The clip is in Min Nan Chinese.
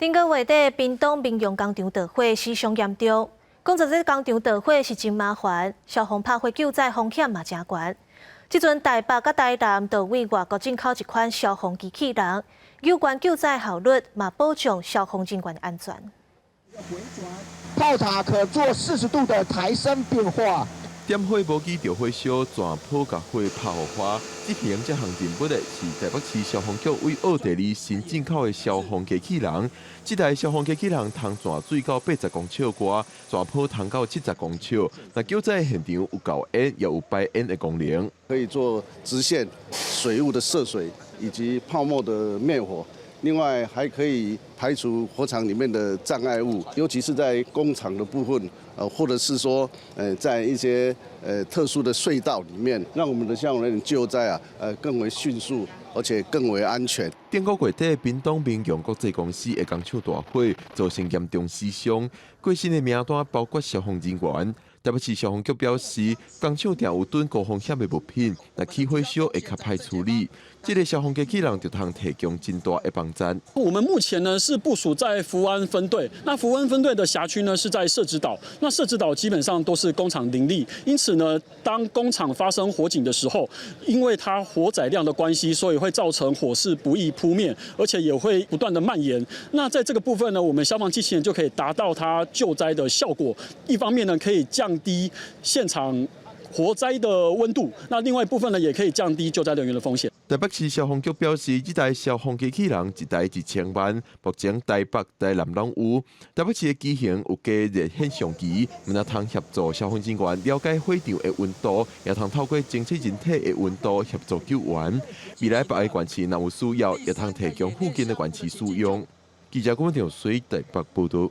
頂個月底，屏東民雄工廠著火，死傷嚴重。講實在，工廠著火是真麻煩，消防拍火救災風險嘛誠懸。這陣台北佮台南都對外國進口一款消防機器人，有關救災效率，嘛保障消防人員的安全。炮塔可做40度的抬升變化。點火無機著火燒，全炮共火拍予花。執行這項任務的是台北市消防局對奧地利新進口的消防機器人。這台消防機器人通鑽水到80公尺外，鑽炮通到70公尺。若救災現場有夠煙，也有排煙的功能。可以做直線水霧的射水以及泡沫的滅火。另外還可以排除火場裡面的障礙物，尤其是在工廠的部分，或者是說，在一些特殊的隧道裡面，讓我們的消防人員救災啊，更為迅速，而且更為安全。頂個月底，屏東民雄國際公司的工廠大火，造成嚴重死傷。過身的名單包括消防人員。台北市消防局表示，工廠定有囤高風險的物品，若起火燒會較歹處理。這個消防機器人就通提供真大的幫助。我們目前呢是部署在福安分隊，那福安分隊的轄區呢是在社子島，那社子島基本上都是工廠林立，因此呢，當工廠發生火警的時候，因為它火載量的關係，所以會造成火勢不易撲滅，而且也會不斷的蔓延。那在這個部分呢，我們消防機器人就可以達到它救災的效果。一方面呢，可以降低現場火災的溫度，那另外一部分呢，也可以降低救災人員的風險。台北市消防局表示，這台消防機器人一台1000萬，目前台北、台南攏有。台北市的機型有加熱顯像機，毋但通協助消防人員了解火場的溫度，也通透過偵測人體的溫度協助救援。未來別个縣市若有需要，也通提供附近的縣市使用。記者郭文條水台北報道。